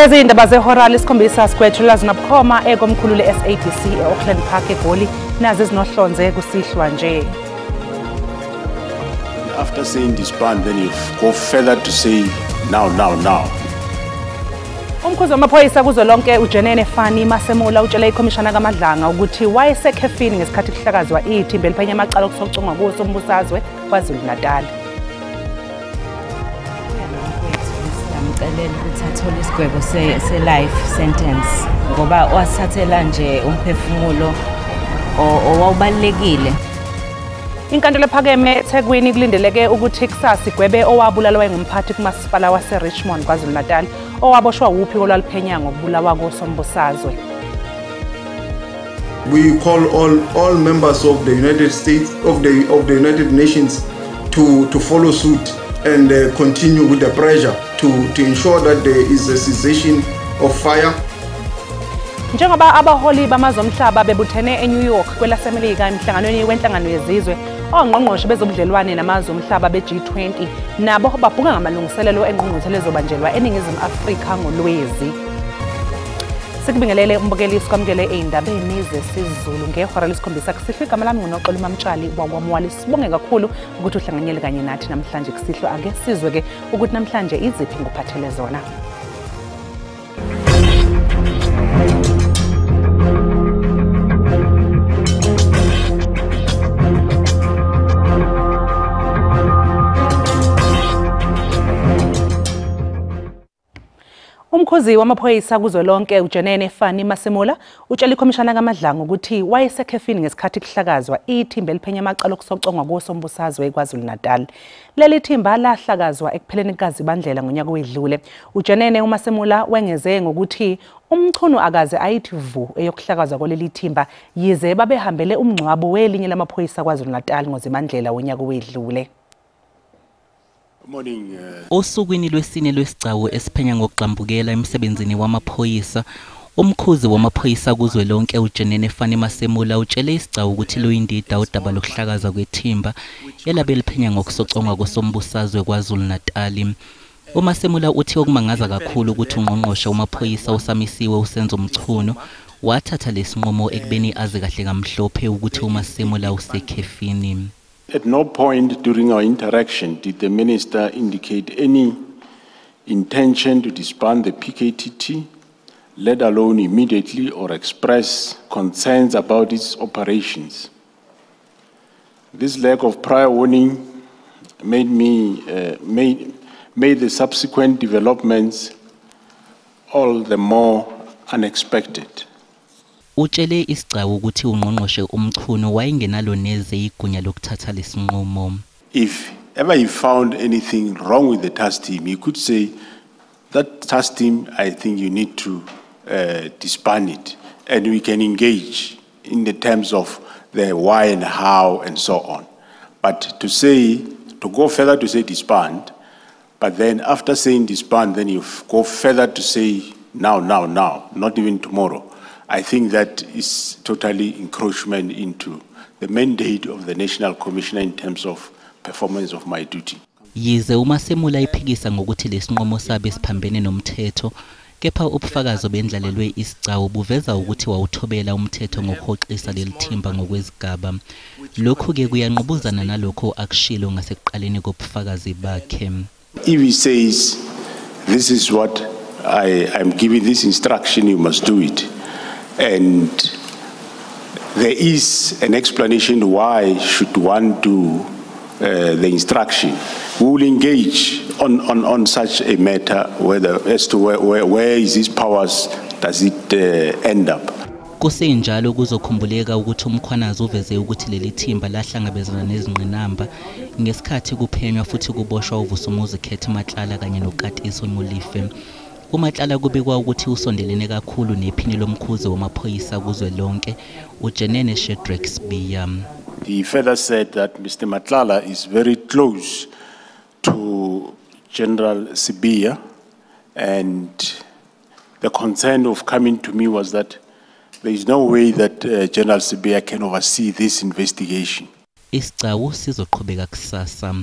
Lezi indaba zehora lesikhombisa sikwethula zinabukhoma ekomkhulu le-SABC e-Auckland Park eGoli, nazi ezinohlonze kusihlwa nje. After saying disband, then you go further to say now, now, now. Umkhuzi wamaphoyisa kuzwelonke uJenene Fannie Masemola utshele ikhomishana kaMadlanga ukuthi wayesekhefini ngesikhathi kuhlakazwa ithimba eliphenya amacala okusocongwa kusombusazwe KwaZulu-Natal. Siyamcelela ukuthi athole isigwebo se-life sentence ngoba wasithathela nje umphefumulo owawubalulekile. Inkantolo ephakeme eThekwini kulindeleke ukuthi kusasa igwebe owabulalwa ngumphathi kumasipala wase-Richmond KwaZulu-Natal owaboshwa wuphiko olwaluphenya ngokubulawa kosombusazwe. We call all members of the United States of the United Nations to follow suit and continue with the pressure to ensure that there is a cessation of fire. Njengoba abaholi bamazwe omhlaba bebuthene eNew York kwelaseMelika emhlanganweni wenhlangano yezizwe, ongqongqoshe bezobudlelwane namazwe omhlaba be-G20 nabo babhunga ngamalungiselelo engqungquthela ezobanjelwa eNingizimu Afrika ngoLwezi. Sikubingelele umbukeli, sikwamukele ey'ndabeni zesiZulu ngehora lesikhombisa kusihlwa. Igama lami nguNoxolo Mamtshali wakwaMwali. Sibonge kakhulu ukuthi uhlanganyele kanye nathi namhlanje kusihlwa. Ake sizwe-ke ukuthi namhlanje iziphi nguphathele zona. Umkhuzi wamaphoyisa kuzwelonke uJenene Fannie Masemola utshela ikhomishana kaMadlanga ukuthi wayesekhefini ngesikhathi kuhlakazwa ithimba eliphenya amacala okusocongwa kosombusazwe KwaZulu-Natal. Leli thimba lahlakazwa ekupheleni kukaZibandlela ngonyaka owedlule. UJenene uMasemola wengeze ngokuthi uMchunu akaze ayithi vu eyokuhlakazwa kwaleli thimba, yize babehambele umngcwabo welinye lamaphoyisa KwaZulu-Natal ngoZibandlela wonyaka owedlule. Osukwini lwesine lwesigcawu esiphenya ngokugxambukela emsebenzini wamaphoyisa, umkhuzi wamaphoyisa kuzwelonke uJenene Fannie Masemola utshele isigcawu ukuthi luyindida udaba lokuhlakazwa kwethimba elabe liphenya ngokusocongwa kosombusazwe KwaZulu-Natal. UMasemola uthi okumangaza kakhulu ukuthi ungqongqoshe wamaphoyisa usamisiwe uSenzo Mchunu wathatha lesinqumo ekubeni azi kahle kamhlophe ukuthi uMasemola usekhefini. At no point during our interaction did the minister indicate any intention to disband the PKTT, let alone immediately, or express concerns about its operations. This lack of prior warning made the subsequent developments all the more unexpected. Utshele isigcawu ukuthi ungqongqoshe uMchunu wayengenalo neze igunya lokuthatha lesinqumo. If ever he found anything wrong with the task team, he could say, that task team, I think you need to disband it, and we can engage in the terms of the why and how and so on. But to say, to go further to say disband, but then after saying disband, then you go further to say now, now, now, not even tomorrow. I think that is totally encroachment into the mandate of the National Commissioner in terms of performance of my duty. Yize uMasemola iphikisa ngokuthi lesinqumo sabe siphambene nomthetho, kepha ubufakazi obendlalelwe isigcawu buveza ukuthi wawuthobela umthetho ngokuhoxisa leli thimba ngokwezigaba. Lokhu-ke kuyanqubuzana nalokho akushilo ngasekuqaleni kobufakazi bakhe. If he says, this is what I'm giving this instruction, you must do it. And there is an explanation why should one do the instruction. We will engage on such a matter, whether as to where is his powers, does it end up. Kusenjalo kuzokhumbuleka ukuthi uMkhwanazi uveze ukuthi leli thimba lahlangabezana nezingqinamba ngesikhathi kuphenywa futhi kuboshwa uVusumuzi Cat Matlala kanye noKatiso Molefe. UMatlala kubikwa ukuthi usondelene kakhulu nephini lomkhuzi wamaphoyisa kuzwelonke uJenene Shadrack Sibiya. He further said that Mr. Matlala is very close to General Sibiya, and the concern of coming to me was that there is no way that General Sibiya can oversee this investigation. Isigcawu sizoqhubeka kusasa.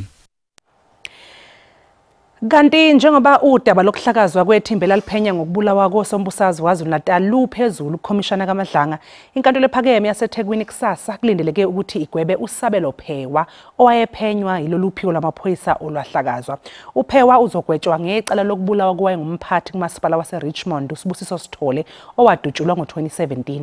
Kanti njengoba udaba lokuhlakazwa kwethimba elaliphenya ngokubulawa kosombusazwe KwaZulu-Natal luphezulu kukhomishana kaMadlanga, inkantolo ephakeme yaseThekwini kusasa kulindeleke ukuthi igwebe uSabelo Phewa owayephenywa yilolu phiko lwamaphoyisa olwahlakazwa. UPhewa uzogwetshwa ngecala lokubulawa kowayengumphathi kumasipala waseRichmond uSibusiso Sithole owadutshulwa ngo-2017.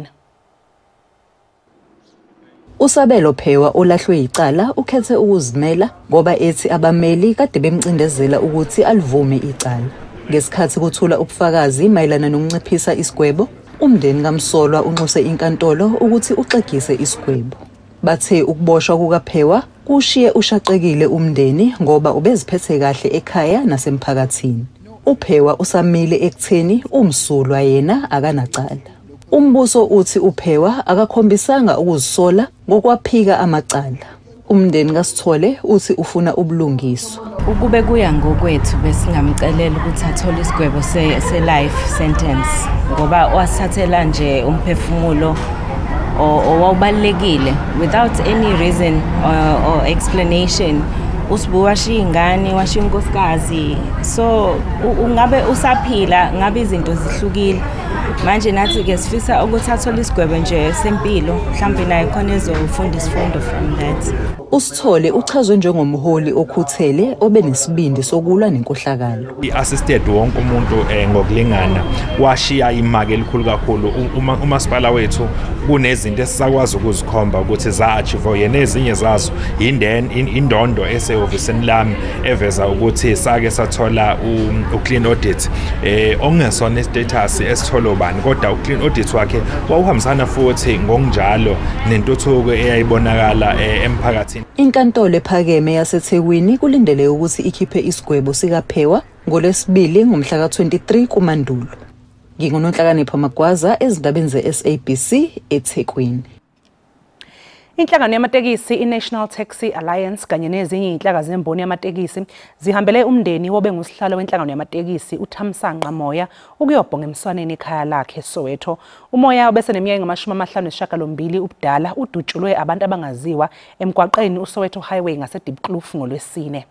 USabelo Phewa olahlwe icala ukhethe ukuzimela ngoba ethi abameli kade bemcindezela ukuthi alivume icala. Ngesikhathi kuthula ubufakazi mayelana nokunciphisa isigwebo, umndeni kaMsolwa unxuse inkantolo ukuthi uxegise isigwebo. Bathe ukuboshwa kukaPhewa kushiye ushaqekile umndeni ngoba ubeziphethe kahle ekhaya nasemphakathini. UPhewa usamile ekutheni umsulwa yena akanacala. Umbuso uthi uPhewa akakhombisanga ukuzisola ngokwaphika amacala. Umndeni kaSithole uthi ufuna ubulungiswa. Ukube kuya ngokwethu besingamcelela ukuthi athole isigwebo se-life sentence ngoba wasithathela nje umphefumulo owawubalulekile without any reason or explanation. USibu washiya ingane, washiya unkosikazi, so ungabe usaphila ngabe izinto zihlukile. Manje nathi-ke sifisa ukuthi athole isigwebo nje sempilo, mhlawumbe naye khona ezofunda isifundo from that. USithole uchazwe njengomholi okhuthele obenesibindi sokulwa nenkohlakalo. I-assisted wonke umuntu ngokulingana, washiya imali elikhulu kakhulu. Umasipala wethu kunezinto esisakwazi ukuzikhomba ukuthi za-achieve yena, ezinye zazo indondo esehhovisini lami eveza ukuthi sake sathola u-clean audit okungesona i-status esithola ubani, kodwa u-clean audit wakhe wawuhambisana futhi ngokunjalo nentuthuko eyayibonakala emphakathini. Inkantolo ephakeme yaseThekwini kulindeleke ukuthi ikhiphe isigwebo sikaPhewa ngoLwesibili ngomhla ka-23 kuMandulo. NginguNonhlakanipho Magwaza ezindabeni ze-SABC eThekwini. Inhlangano yamatekisi i-National Taxi Alliance kanye nezinye izinhlaka zemboni yamatekisi zihambele umndeni wobengusihlalo wenhlangano yamatekisi uThamsanqa Moya ukuyobhonga emswaneni ekhaya lakhe eSoweto. UMoya obeseneminyaka engama-58 ubudala udutshulwe abantu abangaziwa emgwaqeni uSoweto Highway ngaseDiepkloof ngoLwesine.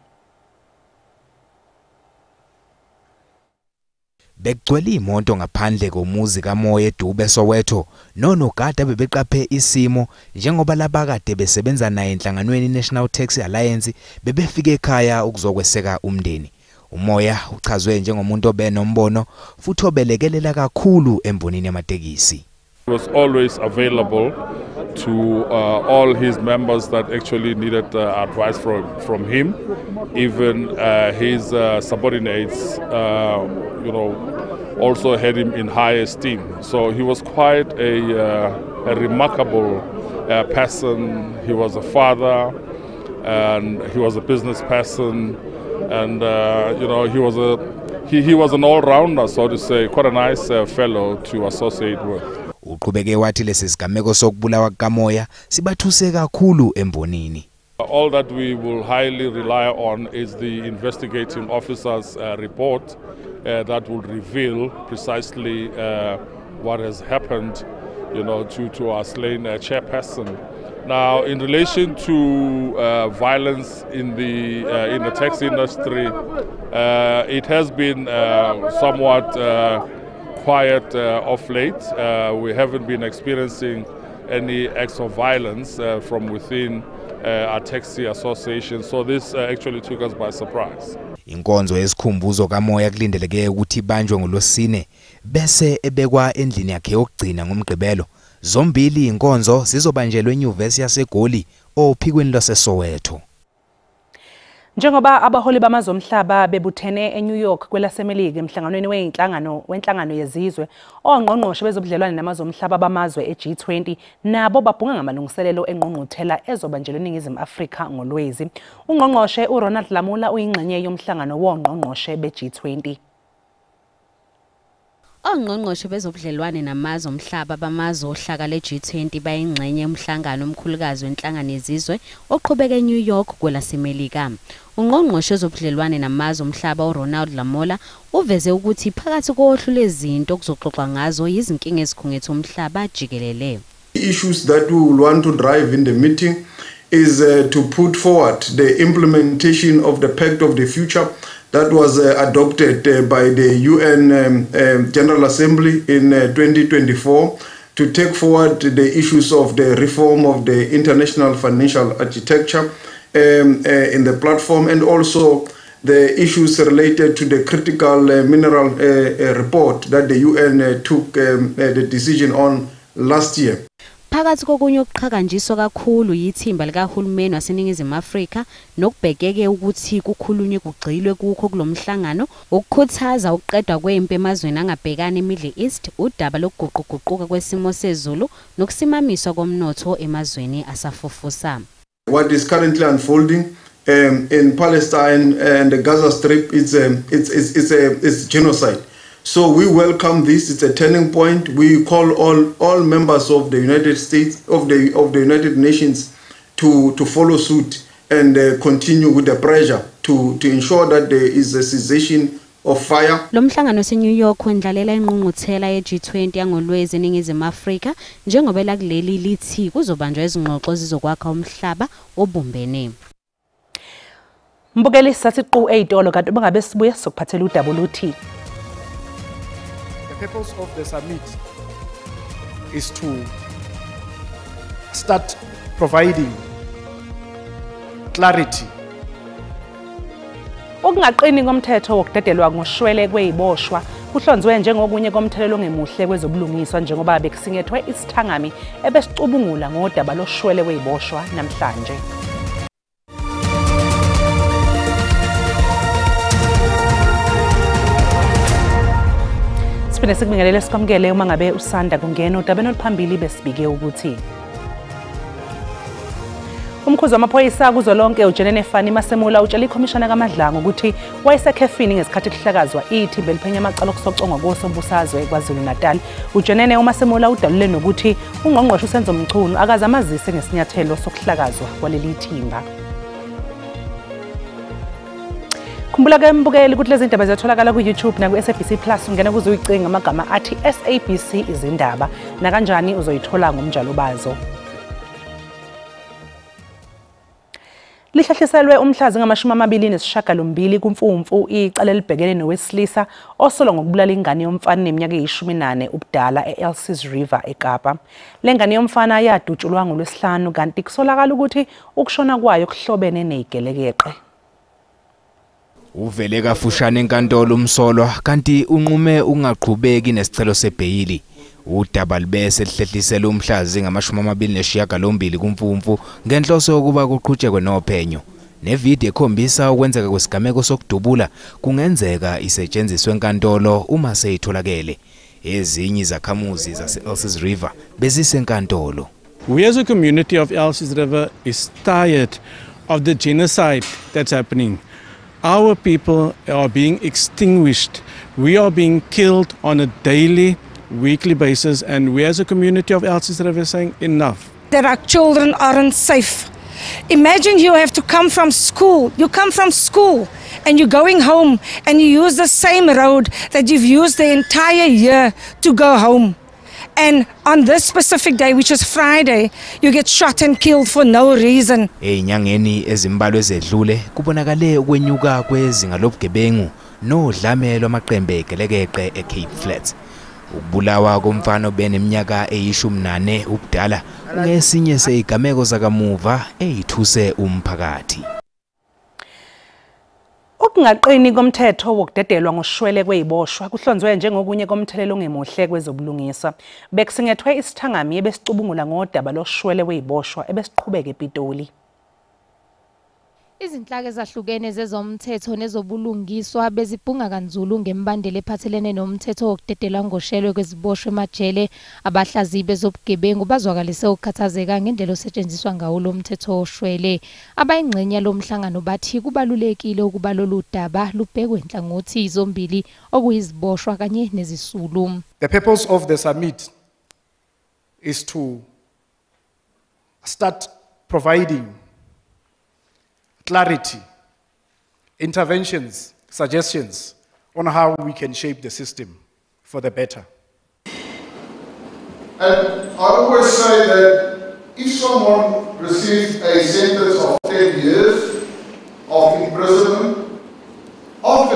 Bekugcwele imoto ngaphandle komuzi kaMoya eDube Soweto nonogada bebeqaphe isimo njengoba labakade besebenza naye enhlanganweni National Taxi Alliance bebefike ekhaya ukuzokweseka umndeni. UMoya uchazwe njengomuntu obenombono futhi obelekelela kakhulu embonini yamatekisi. He was always available to all his members that actually needed advice from him, even his subordinates, you know, also had him in high esteem. So he was quite a remarkable person. He was a father, and he was a business person, and you know, he was he was an all-rounder, so to say, quite a nice fellow to associate with. Uqhubeke wathi lesi sigameko sokubulawa kukaMoya sibathuse kakhulu embonini. All that we will highly rely on is the investigating officer's report that will reveal precisely what has happened, you know, to our slain chairperson. Now, in relation to violence in the taxi industry, it has been somewhat quiet of late. We haven't been experiencing any acts of violence from within our taxi association, so this actually took us by surprise. Inkonzo yesikhumbuzo kaMoya kulindeleke ukuthi ibanjwe ngoLwesine bese ebekwa endlini yakhe yokugcina ngoMgqibelo. Zombili inkonzo zizobanjelwa eNyuvesi yaseGoli ophikweni lwaseSoweto. Njengoba abaholi bamazwe omhlaba bebuthene eNew York kwelaseMelika emhlanganweni wenhlangano yezizwe, ongqongqoshe bezobudlelwane namazwe omhlaba bamazwe e-G20 nabo babhunga ngamalungiselelo engqungquthela ezobanjelwa eNingizimu Afrika ngoLwezi. Ungqongqoshe uRonald Lamola uyingxenye yomhlangano wongqongqoshe be-G20. Ongqongqoshe bezobudlelwane namazwe omhlaba bamazwe ohlaka le-G20 bayingxenye yomhlangano omkhulukazi wenhlangano yezizwe oqhubeka eNew York kwelaseMelika. Ungqongqoshe wezobudlelwane namazwe omhlaba uRonald Lamola uveze ukuthi phakathi kohlu lwezinto okuzoxoxwa ngazo yizinkinga ezikhungethe umhlaba jikelele. Issues that we will want to drive in the meeting is to put forward the implementation of the Pact of the Future that was adopted by the UN General Assembly in 2024 to take forward the issues of the reform of the international financial architecture in the platform, and also the issues related to the critical mineral report that the UN took the decision on last year. Phakathi kokunye okuqhakanjiswa kakhulu yithimba likahulumeni waseNingizimu Afrika nokubhekeke ukuthi kukhulunywe kugxilwe kukho kulomhlangano ukukhuthaza ukuqedwa kwempi emazweni angabhekana eMiddle East, udaba lokuguquguquka kwesimo sezulu nokusimamiswa komnotho emazweni asafufusa. What is currently unfolding in Palestine and the Gaza Strip is it's genocide. So we welcome this. It's a turning point. We call all members of the United States, of the United Nations to follow suit and continue with the pressure to ensure that there is a cessation of fire. Lo mhlangano oseNew York wendlalela ingqungquthela ye-G20 yangoLwezi eNingizimu Afrika njengoba lakuleli lithi kuzobanjwa izingxoxo zizokwakha umhlaba obumbene. Mbukeli, sathi qu eyitolo kanti uma ngabe sibuye sokuphathela udaba oluthi. The purpose of the summit is to start providing clarity. Ukungaqini komthetho wokudedelwa ngoshwele kweziboshwa kuhlonzwe njengokunye komthelelo ongemuhle kwezobulungiswa njengoba bekusingethwe isithangami ebesicubungula ngodaba loshwele kweziboshwa namhlanje. Siphinde sikubingelele sikwamukele uma ngabe usanda kungena udabeni oluphambili besibike ukuthi umkhuzi wamaphoyisa kuzolonke uJenene Fannie Masemola utshela ikhomishana kaMadlanga ukuthi wayesekhefini ngesikhathi kuhlakazwa ithimba eliphenya amacala okusocongwa kosombusazwe KwaZulu-Natal. UJenene uMasemola udalule nokuthi ungqongqoshe uSenzo Mchunu akaze amazise ngesinyathelo sokuhlakazwa kwaleli thimba. Khumbula ke mbukeli ukuthi lezi ndaba ziyatholakala ku-YouTube naku-SABC Plus. Ungena kuze uyicinge amagama athi SABC izindaba, nakanjani uzoyithola ngomnjalo bazo. Lihlahliselwe umhla zingama-28 kuMfumfu icala elibhekene nowesilisa osolwa ngokubulala ingane yomfana neminyaka eyi-14 ubudala e-Elsies River eKapa. Le ngane yomfana yadutshulwa ngoLwesihlanu kanti kusolakala ukuthi ukushona kwayo kuhlobene nezigelekeqe. Uvele kafushane enkantolo umsolwa kanti unqume ungaqhubeki nesicelo sebheyili. Udaba libese lihlehlisela umhla zingama-28 kuMfumfu ngenhloso yokuba kuqhutshekwe nophenyo. Nevidiyo ekhombisa ukwenzeka kwesigameko sokudubula kungenzeka isetshenziswe enkantolo uma seyitholakele. Ezinye izakhamuzi zase-Elsies River bezisenkantolo. We as a community of Elsies River is tired of the genocide that's happening. Our people are being extinguished. We are being killed on a daily, weekly basis, and we as a community of Elsies River saying enough. That our children aren't safe. Imagine you have to come from school. You come from school and you're going home and you use the same road that you've used the entire year to go home. And on this specific day, which is Friday, you get shot and killed for no reason. Ezinyangeni ezimbalwa ezedlule kubonakale ukwenyuka kwezinga lobugebengu nodlame lwamaqembu egelekeqe eCape Flats. Ukubulawa komfana obeneminyaka eyi-14 ubudala kungesinye sezigameko zakamuva eyithuse umphakathi. Ukungaqini komthetho wokudedelwa ngoshwele kweziboshwa kuhlonzwe njengokunye komthelelo ongemuhle kwezobulungiswa. Bekusingethwe isithangami ebesicubungula ngodaba loshwele kweziboshwa ebesiqhubeka ePitoli. Izinhlaka ezahlukene zezomthetho nezobulungiswa bezibhunga kanzulu ngembandela ephathelene nomthetho wokudedelwa ngoshelwe kweziboshwe emajele. Abahlaziyi bezobugebengu bazwakalise ukukhathazeka ngendlela osetshenziswa ngawo lo mthetho woshwele. Abayingxenye lo mhlangano bathi kubalulekile ukuba lolu daba lubhekwe nhlangothi zombili, okuyiziboshwa kanye nezisulu. The purpose of the summit is to start providing clarity, interventions, suggestions on how we can shape the system for the better. And I always say that if someone receives a sentence of 10 years of imprisonment, after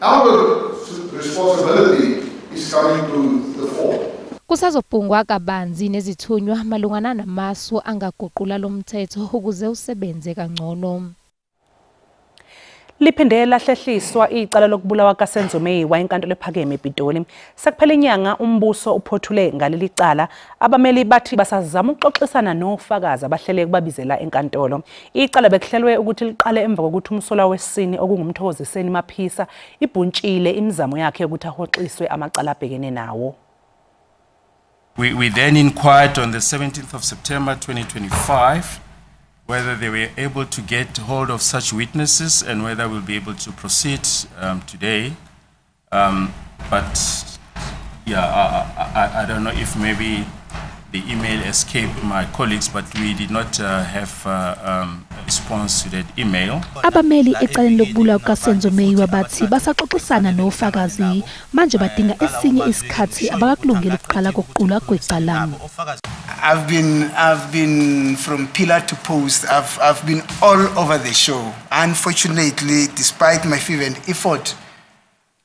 Our responsibility is coming to the fore. Kusazobhungwa kabanzi nezithunywa malungana namasu angaguqula lo mthetho ukuze usebenze kangcono. Liphinde lahlehliswa icala lokubulawa kaSenzo Meyiwa enkantolo ephakeme ePitoli. Sekuphela inyanga umbuso uphothule ngaleli cala. Abameli bathi basazama ukuxoxisana nofakazi abahlele ukubabizela enkantolo. Icala bekuhlelwe ukuthi liqale emva kokuthi umsolwa wesine okunguMthokoziseni Maphisa ibhuntshile imizamo yakhe yokuthi ahoxiswe amacala abhekene nawo. We then inquired on the 17th of September 2025 whether they were able to get hold of such witnesses and whether we'll be able to proceed today. But yeah, I don't know if maybe the email escaped my colleagues, but we did not have a response to that email. Abameli ecaleni lokubulawa kukaSenzo Meyiwa bathi basaxoxisana nofakazi manje badinga esinye isikhathi abakakulungeli ukuqala kokuqulwa kwecala. I've been from pillar to post. I've been all over the show. Unfortunately, despite my fervent effort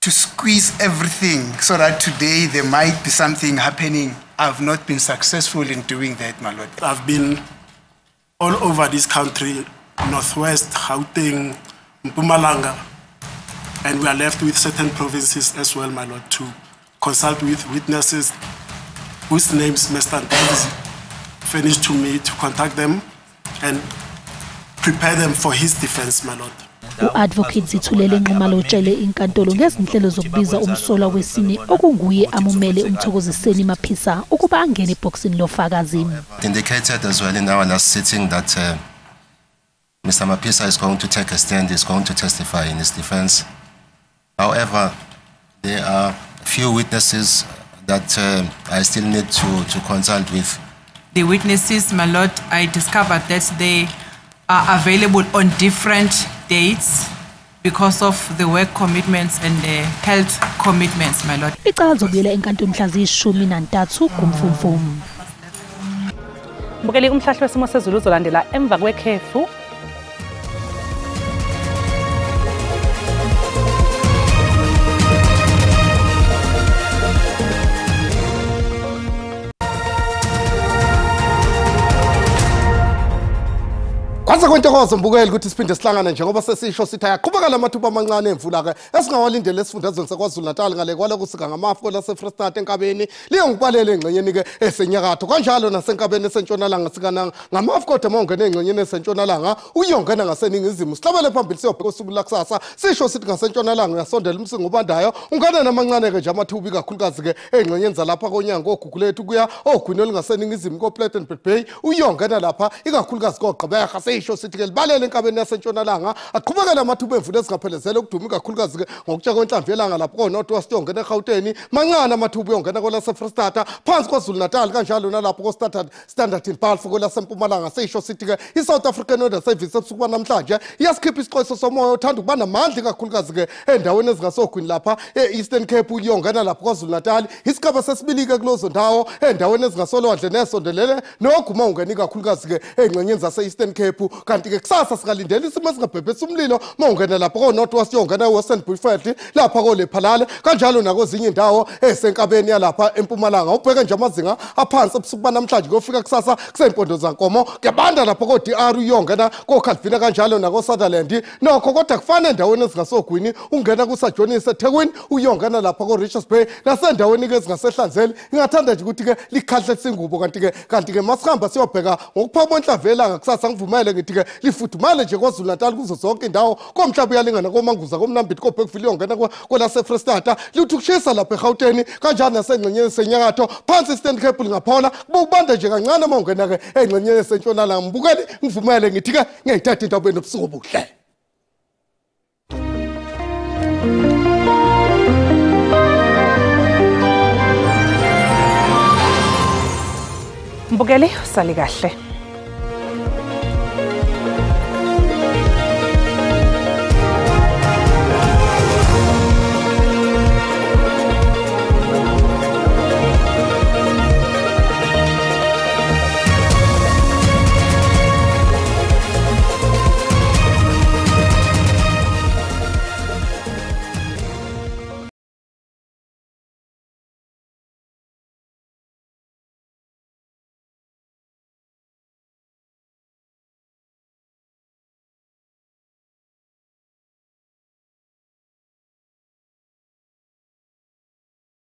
to squeeze everything so that today there might be something happening, I've not been successful in doing that, my lord. I've been all over this country, Northwest, Gauteng, Mpumalanga, and we are left with certain provinces as well, my lord, to consult with witnesses whose names Mr. Ntanzi furnished to me, to contact them and prepare them for his defense, my lord. U-Advocate Zithulele Nxumalo utshele inkantolo ngezinhlelo zokubiza umsolwa wesine okunguye amumele uMthokoziseni Maphisa ukuba angene ebhokisini lofakazi. Indicated as well in our last sitting that Mr. Maphisa is going to take a stand, is going to testify in his defense. However, there are few witnesses that I still need to consult with. The witnesses, my lord, I discovered that they are available on different dates because of the work commitments and the health commitments, my lord. Icala lizobuyela enkantolo mhla ziyi-13 kuMfumfu. Mbukeli, umhlahlo wesimo sezulu uzolandela emva kwekhefu. Kwaze kwentokozo mbukeli ukuthi siphinde sihlangane njengoba sesisho sithi ayaqhubeka lamathuba amancane emvula ke esingawalindele esifundazweni saKwaZulu Natal ngale kwalokusika ngamafu kwelase-Free State enkabeni liye ngikubalele engxenyeni ke esenyakatho kanjalo nasenkabeni esentshonalanga sikana ngamafu kodwa mawungena engxenyeni esentshonalanga uyongena ngaseningizimu. Sihlabele phambili siyobheka usuku lakusasa sisho sithi ngasentshonalanga uyasondela umsingo obandayo ungena namancane ke nje amathuba ikakhulukazi ke engxenyeni zalapha konyango oGugulethu kuya ogwini olungaseningizimu koPlettenberg Bay uyongena lapha ikakhulukazi koGqeberha. Sisho sithi ke libalele enkabeni yasentshonalanga aqhubekela amathuba emvula ezingaphelezela ukuduma ikakhulukazi ke ngokutsha kwenhlamvu yelanga lapho koNorth West uyongena eGauteng mancane amathuba uyongena kwelase-Free State phansi KwaZulu Natal kanjalo nalapho ko-Standard and Balfour kwelasempumalanga. Sisho sithi ke i-South African Weather Service ebusuku banamhlanje iyasikhipha isixwayiso somoya othanda ukuba namandla ikakhulukazi ke endaweni ezingasogwini lapha e-Eastern Cape uyongena lapho KwaZulu Natal isigaba sesibili-ke kulezo ndawo endaweni ezingasolwandle nesondelele noguma ungena ikakhulukazi ke engxenyeni zase-Eastern Cape. Kanti ke kusasa sikalindela isimo esingabhebhesa umlilo mawungena lapho ko-North West uyongena e-Western Bushveld lapha koLephalale kanjalo nakwezinye indawo esenkabeni yalapha empumalanga. Ubheke nje amazinga aphansi ebusuku banamhlanje kuyofika kusasa kuseyimpondo zankomo kuyabanda lapho ko-DR uyongena koCalvina kanjalo nako-Sutherland nokho kodwa kufana endaweni ezingasogwini ungena kuSajonisi eThekwini uyongena lapha ko-Richards Bay nasendaweni-ke ezingasehlanzeni. Ngingathanda nje ukuthi-ke likhahle singubo kanti-ke masihamba siyobheka ngokuphakama kwenhlamvu yelanga kusasa ngivumele ngithi ke lifudumale nje KwaZulu Natal kuzo zonke indawo komhlaba uyalingana koManguza koMnambithi koBergville uyongena kwelase-Free State lithi ukushisa lapha eGauteng kanjalo nasengxenyeni senyakatho phansi Eastern Cape lingaphola kubanda nje kancane uma ungena ke engxenyeni sentshonalanga. Mbukeli ngivumele ngithi ke ngiyayithatha into abene ubusuku obuhle. Mbukeli usale kahle.